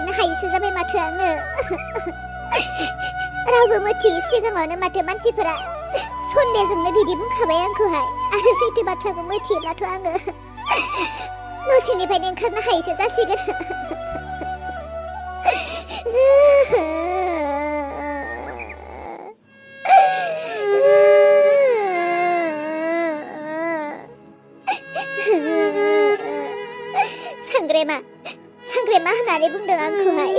थानो हायैसो जाबाय माथो आङो रावबो मिथियै सिगाङावनो माथो मानसिफोरा सन्देहजोंनो बिदि बुंखाबाय आंखौहाय आरो सैथो बाथ्राखौ मिथियोब्लाथ' आङो न' सिंनिफ्रायनो ओंखारनो हायैसो जासिगोन सांग्रेमा होननानै बुंदों आंखौहाय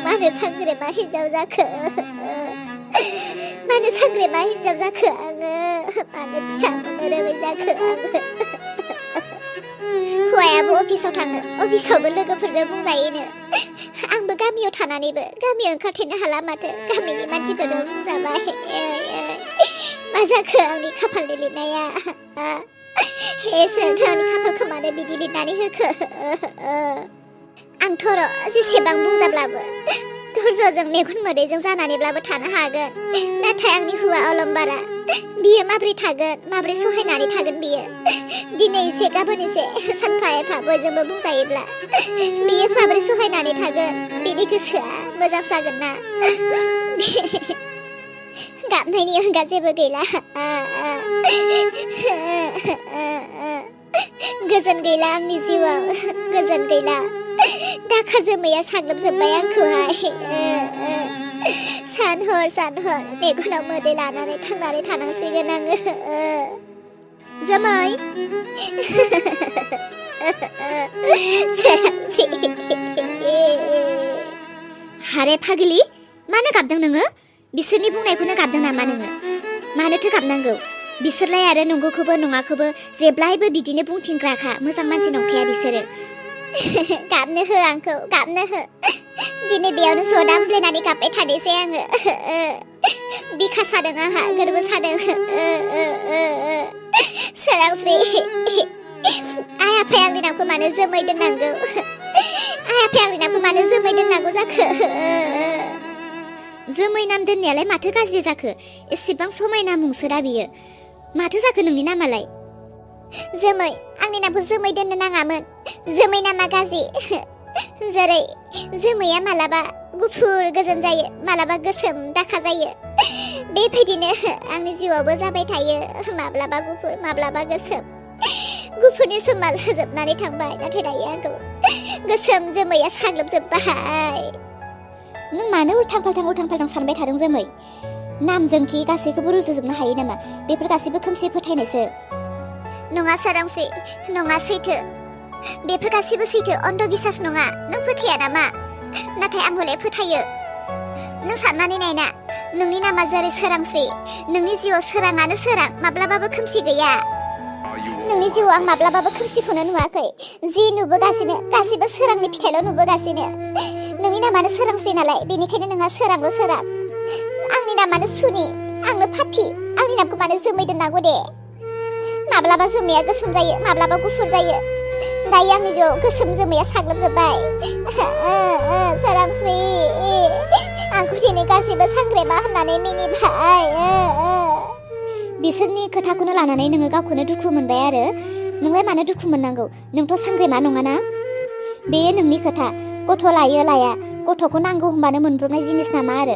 मानो सांग्रेमा हिन्जाव जाखो मानो सांग्रेमा हिन्जाव जाखो आङो मानो फिसा मोननो रोङै जाखो आङो हौवायाबो अफिसाव थाङो अफिसावबो लोगोफोरजों बुंजायोनो आंबो गामियाव थानानैबो गामियाव ओंखारथेनो हाला माथो गामिनि मानसिफोरजों बुंजाबाय मा जाखो आंनि खाफालनि लिरनाया इसोर आंनि खाफालखौ मानो बिदि लिरनानै होखो आंथ' जेसेबां बुंजाब्लाबो धैर्यजों मेगन मोदैजों जानानैब्लाबो थानो हागोन नाथाय आंनि हौवा अलम्बारा बियो माब्रै थागोन माब्रै सहायनानै थागोन बियो दिनै एसे गाबोन एसे सानफा एफा बयजोंबो बुंजायोब्ला बियो माब्रै सहायनानै थागोन बिनि गोसोआ मोजां जागोन ना गाबनायनि अनगा जेबो गैला गोजोन गैला आंनि जिउआव गोजोन गैला दाखा जोमैया साग्लोबजोब्बाय आंखौहाय सान हर मेगनाव मोदै लानानै थांनानै थानांसिगोन आङो जोमै हारे फाग्लि मानो गाबदों नोङो बिसोरनि बुंनायखौनो गाबदों नामा नोङो मानोथो गाबनांगौ बिसोरलाय आरो नंगौखौबो नङाखौबो जेब्लायबो बिदिनो बुंथिंग्राखा मोजां मानसि नंखाया बिसोरो गाबनो हो आंखौ गाबनो हो दिनै बेयावनो जदामब्लेनानै गाबबाय थानोसै आङो बिखा सादों आंहा गोरबो सादों सोरांस्रि आइ आफाया आंनि नामखौ मानो जोमै दोननांगौ आइ आफाया आंनि नामखौ मानो जोमै दोननांगौ जाखो जोमै नाम दोननायालाय माथो गाज्रि जाखो एसेबां समायना मुंसोरा बियो माथो जाखो नोंनि नामालाय जोमै आंनि नामखौ जोमै दोननो नाङामोन जोमै नामा गाज्रि जेरै जोमैया मालाबा गुफुर गोजोन जायो मालाबा गोसोम दाखा जायो बेबायदिनो आंनि जिउआवबो जाबाय थायो माब्लाबा गुफुर माब्लाबा गोसोम गुफुरनि समा जोबनानै थांबाय नाथाय दायो आंखौ गोसोम जोमैया साग्लोबजोब्बाय नों मानो उल्थां फाल्थां सानबाय थादों जोमै नामजोंखि गासैखौबो रुजुजोबनो हायो नामा बेफोर गासैबो खोमसि फोथायनायसो नङा सोरांस्रि नङा सैथो बेफोर गासैबो सैथो अन्धबिश्वास नङा नों फोथाया नामा नाथाय आं हले फोथायो नों साननानै नायना नोंनि नामा जेरै सोरांस्रि नोंनि जिउआव सोराङानो सोरां माब्लाबाबो खोमसि गैया नोंनि जिउआव आं माब्लाबाबो खोमसिखौनो नुवाखै जि नुबोगासिनो गासैबो सोरांनि फिथाइल' नुबोगासिनो नोंनि नामानो सोरांस्रि नालाय बेनिखायनो नोंहा सोरांल' सोरां आंनि नामानो सुनि आंनो फाफि आंनि नामखौ मानो जोमै दोननांगौ दे माब्लाबा जोमैया गोसोम जायो माब्लाबा गुफुर जायो दायो आंनि जिउआव गोसोम जोमैया साग्लोबजोब्बाय सोरांस्रि आंखौ दिनै गासैबो सांग्रेमा होननानै मिनिबाय बिसोरनि खोथाखौनो लानानै नोङो गावखौनो दुखु मोनबाय आरो नोंलाय मानो दुखु मोननांगौ नोंथ' सांग्रेमा नङाना बेयो नोंनि खोथा गथ' लायो लाया गथ'खौ नांगौ होनबानो मोनब्रबनाय जिनिस नामा आरो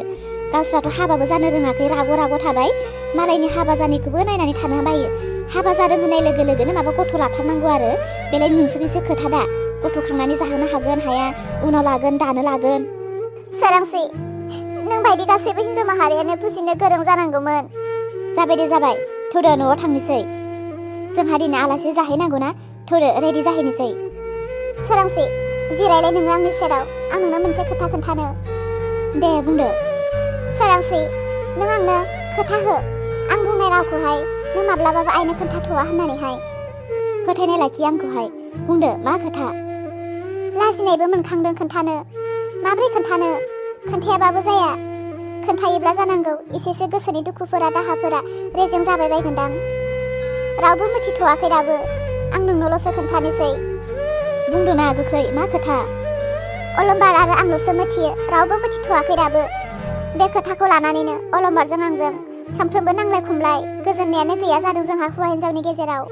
गावस्राथ' हाबाबो जानो रोङाखै राग' थाबाय मालायनि हाबा जानायखौबो नायनानै थानो बायो हाबा जादों होननाय लोगो लोगोनो माबा गथ' लाथारनांगौ आरो बेलाय नोंसोरनिसो खोथा दा गथ' खांनानै जाहोनो हागोन हाया उनाव लागोन दानो लागोन सोरांस्रि नों बायदि गासैबो हिन्जाव माहारियानो बुजिनो गोरों जानांगौमोन जाबाय दे जाबाय थौदो न'आव थांनोसै जोंहा दिनै आलासि जाहैनांगौ ना थौदो रेडि जाहैनोसै सोरांस्रि जिरायलाय नोङो आंनि सेराव आं नोंनो मोनसे खोथा खोन्थानो दे बुंदो सोरांस्रि नों आंनो खोथा हो आं बुंनाय रावखौहाय नों माब्लाबाबो आइनो खोन्थाथ'वा होननानैहाय फोथायनाय लाखि आंखौहाय बुंदो मा खोथा लाजिनायबो मोनखांदों खोन्थानो माब्रै खोन्थानो खोन्थायाबाबो जाया खोन्थायोब्ला जानांगौ एसेसो गोसोनि दुखुफोरा दाहाफोरा रेजें जाबाय बायगोनदां रावबो मिथिथ'वाखै दाबो आं नोंनोल'सो खोन्थानोसै बुंदो ना गोख्रै मा खोथा अलम्बार आरो आंल'सो मिथियो रावबो मिथिथ'वाखै दाबो बे खोथाखौ लानानैनो अलम्बारजों आंजों सानफ्रोमबो नांलाय खमलाय गोजोननायानो गैया जादों जोंहा हौवा हिन्जावनि गेजेराव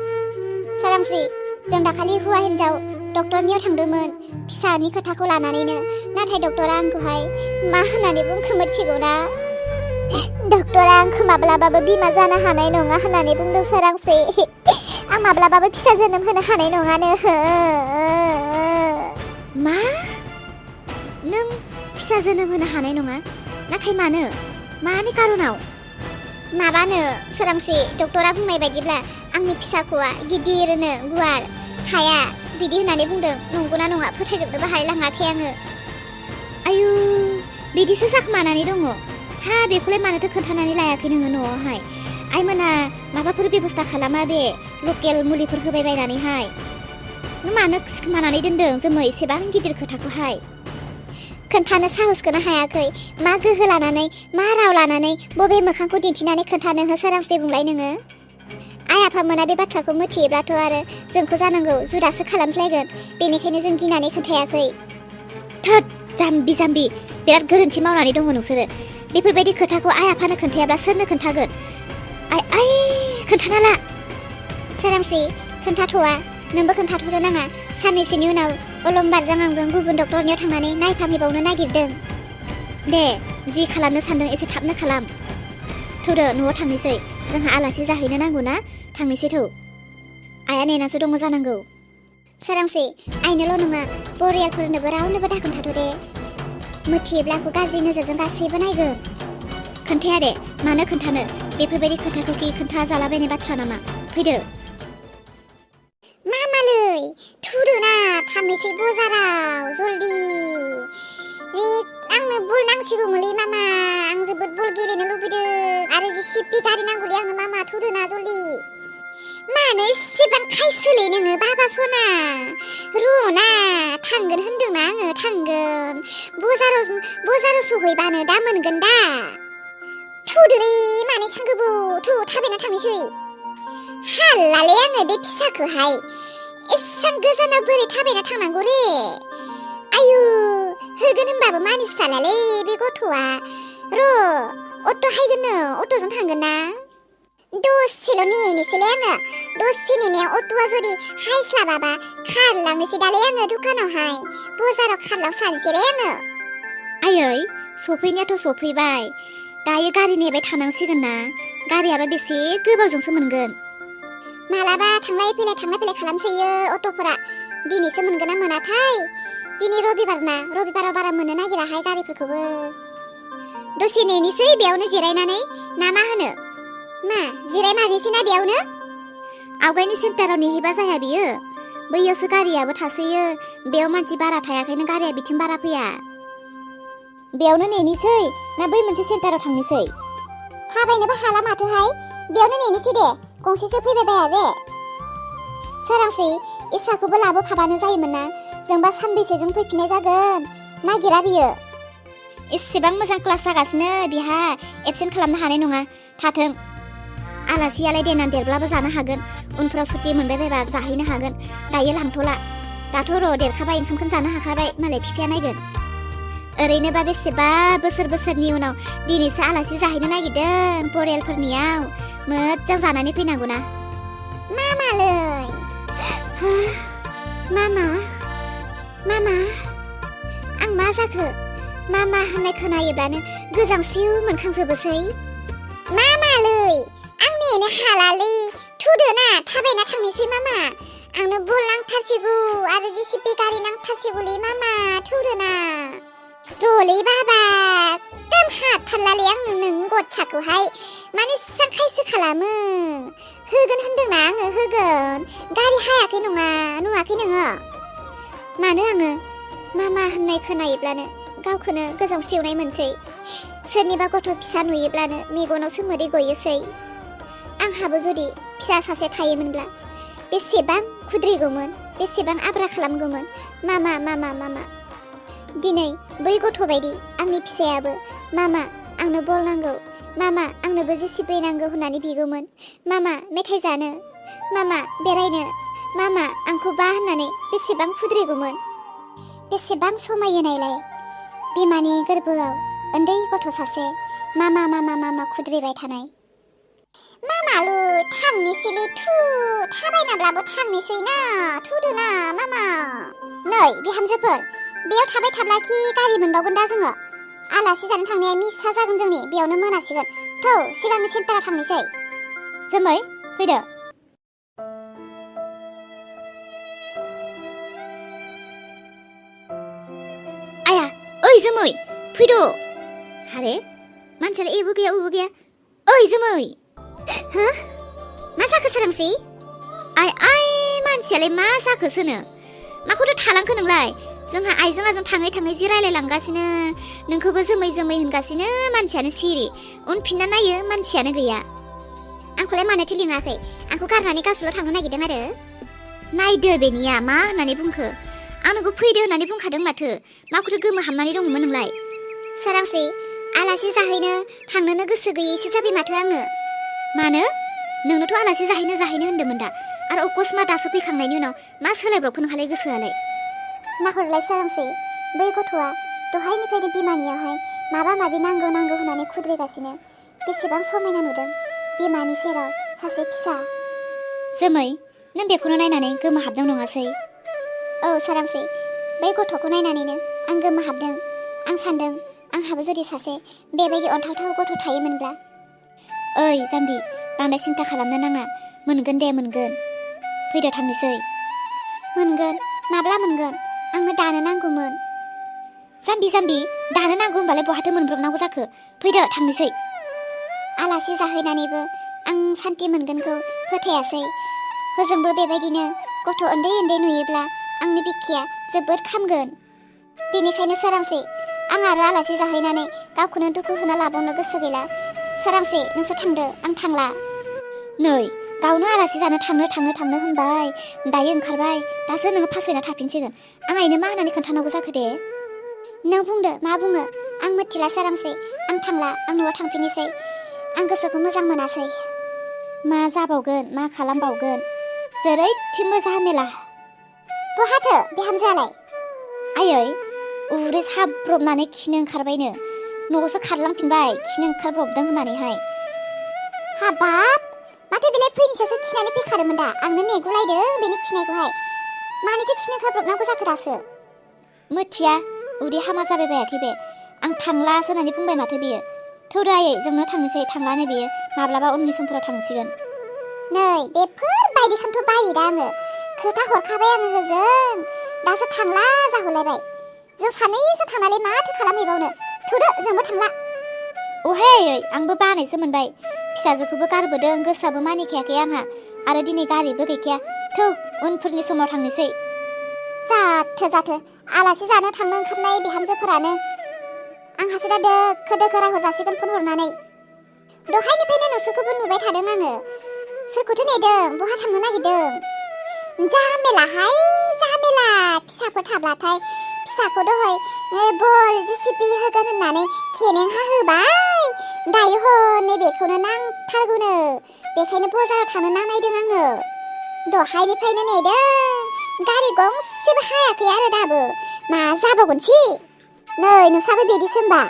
सोरांस्रि जों दाखालि हौवा हिन्जाव डक्टरनियाव थांदोंमोन फिसानि खोथाखौ लानानैनो नाथाय डक्टरा आंखौहाय मा होननानै बुंखो मिथिगौना डक्टरा आंखौ माब्लाबाबो बिमा जानो हानाय नङा होननानै बुंदों सोरांस्रि आं माब्लाबाबो फिसा जोनोम होनो हानाय नङानो मा नों फिसा जोनोम होनो हानाय नङा नाथाय मानि कारनाव माबानो सोरांस्रि डक्टरा बुंनाय बायदिब्ला आंनि फिसाखौआ गिदिरनो गुवार थाया बिदि होननानै बुंदों नंगौना नङा फोथायजोबनोबो हालायलाङाखै आङो आयु बिदिसो जाखोमानानै दङ हा बेखौलाय मानोथो खोन्थानानै लायाखै नोङो न'आवहाय आइमोना माबाफोर बेबस्था खालामा बे लकेल मुलिफोर होबाय बायनानैहाय नों मानो सिखोमानानै दोनदों जोमै एसेबां गिदिर खोथाखौहाय खोन्थानो साहसखौनो हायाखै मा गोहो लानानै मा राव लानानै बबे मोखांखौ दिन्थिनानै खोन्थानो हो सोरांस्रि बुंलाय नोङो आइ आफामोना बे बाथ्राखौ मिथियोब्लाथ' आरो जोंखौ जानांगौ जुदासो खालामस्लायगोन बेनिखायनो जों गिनानै खोन्थायाखै थोद जाम्बि जाम्बि बिराद गोरोन्थि मावनानै दङ नोंसोरो बेफोरबायदि खोथाखौ आइ आफानो खोन्थायाब्ला सोरनो खोन्थागोन आइ खोन्थाना ला सोरांस्रि खोन्थाथ'वा नोंबो खोन्थाथ'नो नाङा साननैसोनि उनाव अलंबारजों आंजों गुबुन डक्टरनियाव थांनानै नायफामहैबावनो नागिरदों दे जि खालामनो सानदों एसे थाबनो खालाम थौदो न'आव थांनोसै जोंहा आलासि जाहैनो नांगौ ना थांनोसै थौ आइया नेनासो दङ जानांगौ सोरांस्रि आइनोल' नङा बरियाफोरनोबो रावनोबो दाखोन्थाथ' दे मिथियोब्ला आंखौ गाज्रि नोजोरजों गासैबो नायगोन खोन्थाया दे मानो खोन्थानो बेफोरबायदि खोथाखौ खोन्था जालाबायनाय बाथ्रा नामा फैदो मामालै थुदोना थांनोसै बजाराव जल्दि आंनो बल नांसिगौमोनलै मामा आं जोबोद बल गेलेनो लुबैदों आरो जिसिपि गारि नांगौलै आंनो मामा थुदोना जल्दि मानो एसेबां खायसोलै नोङो बाबा सना र'ना थांगोन होन्दोंना आङो थांगोन बजाराव सहैबानो दा मोनगोन दा थुदोलै मानो एसां गोबाव थु थाबायना थांनोसै हालालै आङो बे फिसाखौहाय एसां गोजानाव बोरै थाबायना थांनांगौ रे आयु होगोन होनबाबो मानिस्रालालै बे गथ'आ र' अट' हायगोननो अट'जों थांगोन ना दसेल' नेनोसैलै आङो दसे नेनायाव अट'आ जुदि हायस्लाबाबा खारलांनोसै दालै आङो दुखानावहाय बजाराव खारलांस्रानोसैलै आङो आयै सफैनायाथ' सफैबाय दायो गारि नेबाय थानांसिगोन ना गारियाबा बेसे गोबावजोंसो मोनगोन मालाबा थांलाय फैलाय खालामसैयो अट'फोरा दिनैसो मोनगोन ना मोनाथाय दिनै रबिबाराव बारा मोननो नागिराहाय गारिफोरखौबो दसे नेनोसै बेयावनो जिरायनानै ना मा होनो मा जिरायमारनोसै ना बेयावनो आवगायनि सेन्टाराव नेहैबा जाया बियो बैयावसो गारियाबो थासैयो बेयाव मानसि बारा थायाखायनो गारिया बिथिं बारा फैया बेयावनो नेनोसै ना बै मोनसे सेन्टाराव थांनोसै थाबायनोबो हाला माथोहाय बेयावनो नेनोसै दे गंसेसो फैबाय बाया बे सोरांस्रि इस्राखौबो लाबोफाबानो जायोमोन ना जोंबा सानबेसेजों फैफिननाय जागोन नागिरा बियो एसेबां मोजां क्लास जागासिनो बिहा एबसेन्ट खालामनो हानाय नङा थाथों आलासियालाय देनां देरब्लाबो जानो हागोन उनफ्राव सुटि मोनबाय बायबा जाहैनो हागोन दायो लांथ'ला दाथ' र' देरखाबाय ओंखामखौनो जानो हाखाबाय मालाय बिफाया नायगोन ओरैनोबा बेसेबा बोसोरनि उनाव दिनैसो आलासि जाहैनो नागिरदों बरेलफोरनियाव मोजां जानानै फैनांगौ ना मामालै मामा आं मा जाखो मामा होननाय खोनायोब्लानो गोजांस्रिउ मोनखांजोबोसै मामालै आं नेनो हालालै थुदोना थाबायना थांनोसै मामा आंनो बल नांथारसिगौ आरो जिसिपि गारि नांथारसिगौलै मामा थुदोना र'लै बाबा एकदम हाथारलालै आङो नों गथसाखौहाय माने एसेबां खायसो खालामो होगोन होन्दोंना आङो होगोन गारि हायाखै नङा नुवाखै नोङो मानो आङो मामा होननाय खोनायोब्लानो गावखौनो गोजांस्रिवनाय मोनसै सोरनिबा गथ' फिसा नुयोब्लानो मेगनावसो मोदै गयोसै आंहाबो जुदि फिसा सासे थायोमोनब्ला बेसेबां खुद्रिगौमोन बेसेबां आब्रा खालामगौमोन मामा दिनै बै गथ' बायदि आंनि फिसायाबो मामा आंनो बल नांगौ मामा आंनोबो जेसिपि नांगौ होननानै बिगौमोन मामा मेथाइ जानो मामा बेरायनो मामा आंखौ बा होननानै बेसेबां खुद्रिगौमोन बेसेबां समायो नायलाय बिमानि गोरबोआव उन्दै गथ' सासे मामा खुद्रिबाय थानाय मामा मालु थांनोसैलै थु थाबायनाब्लाबो थांनोसै ना थुदो ना मामा नै बिहामजोफोर बेयाव थाबाय थाब्लाखि गारि मोनबावगोन दा जोङो आलासि जानो थांनाया मिसा जागोन जोंनि बेयावनो मोनासिगोन थौ सिगांनो सेन्टाराव थांनोसै जोमै फैदो आया ओइ जोमै फैदो हारे मानसियालाय एबो गैया उबो गैया ओइ जोमै हो मा जाखो सोरांस्रि आइ मानसियालाय मा जाखोसोनो माखौथो थालांखो नोंलाय जोंहा आइजों आजों थाङै थाङै जि रायलायलांगासिनो नोंखौबो जोमै जोमै होनगासिनो मानसियानो सिरि उनफिनना नायो मानसियानो गैया आंखौलाय मानोथो लिङाखै आंखौ गारनानै गावसोरल' थांनो नागिरदों आरो नायदो बेनिया मा होननानै बुंखो आं नोंखौ फैदो होननानै बुंखादों माथो माखौथो गोमोहाबनानै दङमोन नोंलाय सोरांस्रि आलासि जाहैनो थांनोनो गोसो गैयैसो जाबाय माथो आङो मानो नोंनोथ' आलासि जाहैनो होन्दोंमोन दा आरो अकस्मात दासो फैखांनायनि उनाव मा सोलायब्रबखो नोंहालाय गोसोआलाय नाहरलाय सोरांस्रि बै गथ'आ दहायनिफ्रायनो बिमानियावहाय माबा माबि नांगौ होननानै खुद्रिगासिनो बेसेबां समायना नुदों बिमानि सेराव सासे फिसा जोमै नों बेखौनो नायनानै गोमोहाबदों नङासै औ सोरांस्रि बै गथ'खौ नायनानैनो आं गोमोहाबदों आं सान्दों आंहाबो जुदि सासे बेबायदि अनथावथाव गथ' थायोमोनब्ला ओइ जाम्बि बांद्राय सिन्था खालामनो नाङा मोनगोन दे मोनगोन फैदो थांनोसै मोनगोन माब्ला मोनगोन आंनो दानो नांगौमोन जाम्बि दानो नांगौ होनबालाय बहाथो मोनब्रबनांगौ जाखो फैदो थांनोसै आलासि जाहैनानैबो आं सान्थि मोनगोनखौ फोथायासै होजोंबो बेबायदिनो गथ' उन्दै नुयोब्ला आंनि बिखाया जोबोद खामगोन बेनिखायनो सोरांस्रि आं आरो आलासि जाहैनानै गावखौनो दुखु होना लाबावनो गोसो गैला सोरांस्रि नोंसोर थांदो आं थांला नै गावनो आलासि जानो थांनो होनबाय दायो ओंखारबाय दासो नोङो फासयना थाफिनसिगोन आं आइनो मा होननानै खोन्थानांगौ जाखो दे नों बुंदो मा बुङो आं मिथिला सोरांस्रि आं थांला आं न'आव थांफिननोसै आं गोसोखौ मोजां मोनासै मा जाबावगोन मा खालामबावगोन जेरैथिंबो झामेला बहाथो बिहामजोआलाय आयै उदै साब्रबनानै खिनो ओंखारबायनो न'आवसो खारलांफिनबाय खिनो ओंखारब्रबदों होननानैहाय हाबाब माथो बेलाय फैनोसोसो खिनानै फैखादोंमोन दा आंनो नेगुलायदों बेनि खिनायखौहाय मानोथो खिनो ओंखारब्रबनांगौ जाखो दासो मिथिया उदै हामा जाबाय बायाखै बे आं थांलासो होननानै बुंबाय माथो बियो थौदो आयै जोंनो थांनोसै थांलानो बियो माब्लाबा उननि समफोराव थांसिगोन नै बेफोरबायदिखौनोथ' बायो दा आङो खोथा हरखाबाय आङो होजों दासो थांला जाहरलायबाय जों सानैसो थांनानै माथो खालामहैबावनो थौदो जोंबो थांला अहे आंबो बानायसो मोनबाय फिसाजोखौबो गारबोदों गोसोआबो मानिखायाखै आंहा आरो दिनै गारिबो गैखाया थौ उनफोरनि समाव थांनोसै जाथो आलासि जानो थांनो ओंखारनाय बिहामजोफोरानो आंहासो दा दोखो रायहरजासिगोन फन हरनानै दहायनिफ्रायनो नोंसोरखौबो नुबाय थादों आङो सोरखौथो नेदों बहा थांनो नागिरदों झामेला फिसाफोर थाब्लाथाय फिसाखौ दहाय बल जेसिपि होगोन होननानै खेनेंहा होबाय दायो हनै बेखौनो नांथारगौनो बेखायनो बाजाराव थांनो नामायदों आङो दहायनिफ्रायनो नेदों गारि गंसेबो हायाखै आरो दाबो मा जाबावगोनसि नै नोंसाबो बिदिसो होनबा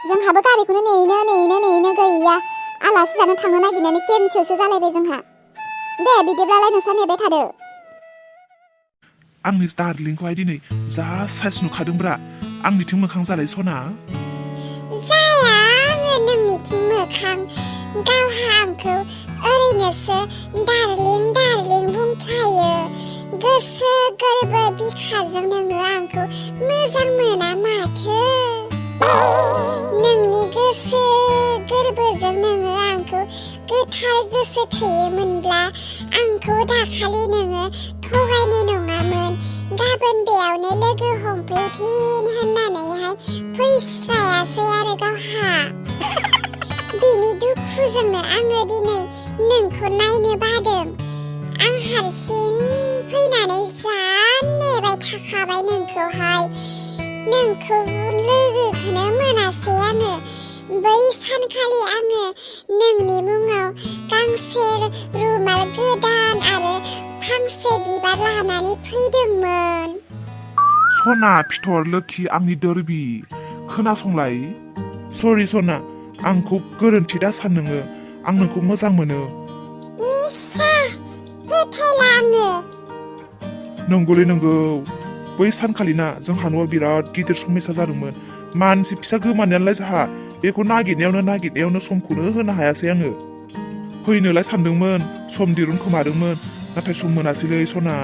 जोंहाबो गारिखौनो नेनो गैया आलासि जानो थांनो नागिरनानै केन्सेलसो जालायबाय जोंहा दे बिदिब्लालाय नोंसा नेबाय थादो आंनि डार्लिंखौहाय दिनै जा साइज नुखादोंब्रा आंनिथिं मोखां जालाय सना जाया आङो नोंनिथिं मोखां गावहा आंखौ ओरैनोसो डार्लिं बुंफ्लायो गोसो गोरबो बिखाजों नोङो आंखौ मोजां मोना माथो नोंनि गोसो गोरबोजों नोङो आंखौ गोथार गोसो थोयोमोनब्ला आंखौ दाखालि नोङो थगायनाय नङामोन गाबोन बेयावनो लोगो हमफैफिन होननानैहाय फैस्रायासै आरो गावहा बिनि दुखुजोंनो आङो दिनै नोंखौ नायनो बादों आं हारसिं फैनानै जा नेबाय थाखाबाय नोंखौहाय नोंखौ लोगोखौनो मोनासै आङो बै सानखालि आङो नोंनि मुङाव गांसे रुमाल गोदान आरो फांसे बिबार लानानै फैदोंमोन सना फिथर लोखि आंनि दोरबि खोनासंलाय सरि सना आंखौ गोरोन्थि दा सान नोङो आं नोंखौ मोजां मोनो नंगौलै नंगौ बै सानखालिना जोंहा न'आव बिराद गिदिर समयसा जादोंमोन मानसि फिसा गोमानायालाय जाहा बेखौ नागिरनायावनो समखौनो होनो हायासै आङो फैनोलाय सानदोंमोन सम दिरुनखोमादोंमोन नाथाय सम मोनासैलै सना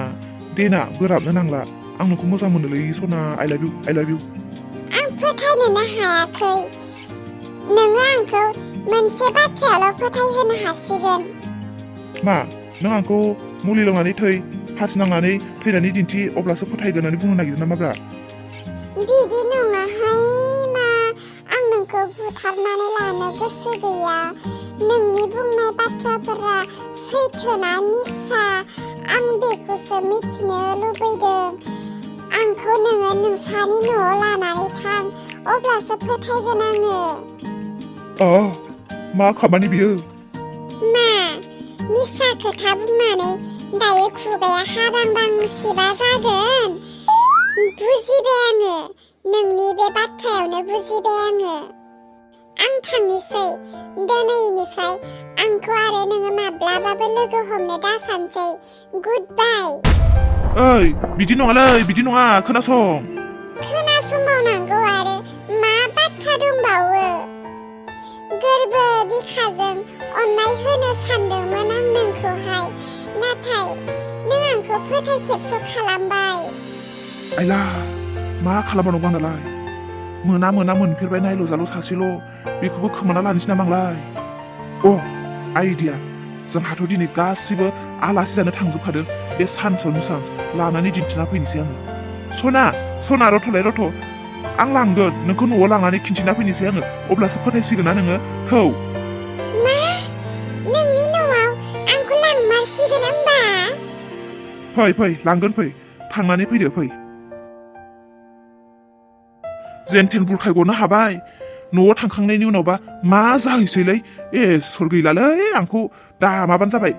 देना बोराबनो नांला आं नोंखौ मोजां मोनोलै सना आइ लाभ इउ आं फोथायनोनो हायाखै नोङो आंखौ मोनसे बाथ्रायाल' फोथायहोनो हासिगोन मा नों आंखौ मुलि लोंनानै थै फासि नांनानै थैनानै दिन्थि अब्लासो फोथायगोन होननानै बुंनो नागिरदों नामाब्रा बिदि नङाहाय मा आं नोंखौ बुथारनानै लानो गोसो गैया नोंनि बुंनाय बाथ्राफोरा सैथोना मिसा आं बेखौसो मिथिनो लुबैदों आंखौ नोङो नोंसानि न'आव लानानै थां अब्लासो फोथायगोन आङो मा खामानि बियो मा मिसा खोथा बुंनानै दायो खुगाया हाबांबां सिबा जागोन बुजिबाय आङो नोंनि बे बाथ्रायावनो बुजिबाय आङो आं थांनोसै दिनैनिफ्राय आंखौ आरो नोङो माब्लाबाबो लोगो हमनो दासानसै गुड बाय ओइ बिदि नङालै बिदि नङा खोनासं खोनासंबावनांगौ आरो मा बाथ्रा दंबावो गोरबो बिखाजों अननाय होनो सानदोंमोन आं नोंखौहाय नाथाय नों आंखौ फोथायखेबस' खालामबाय आइला मा खालामबावनांगौ आं दालाय मोना मोनफेरबाय नायल' जाल' सासेल' बेखौबो खोमाना लानोसै नामांलाय आइडिया जोंहाथ' दिनै गासिबो आलासि जानो थांजोबखादों बे सानसेयावनो लानानै दिन्थिना फैनोसै आङो सना रथ' आं लांगोन नोंखौ न'आव लांनानै खिन्थिना फैनोसै आङो अब्लासो फोथायसिगोन ना नोङो थौ मा नोंनि न'आव आंखौ लांमारसिगोन होमबा फै लांगोन फै थांनानै फैदो फै जेनथेन बुरखाय गनो हाबाय न'आव थांखांनायनि उनावबा मा जाहैसैलै सर गैलालै आंखौ दा माबानो जाबाय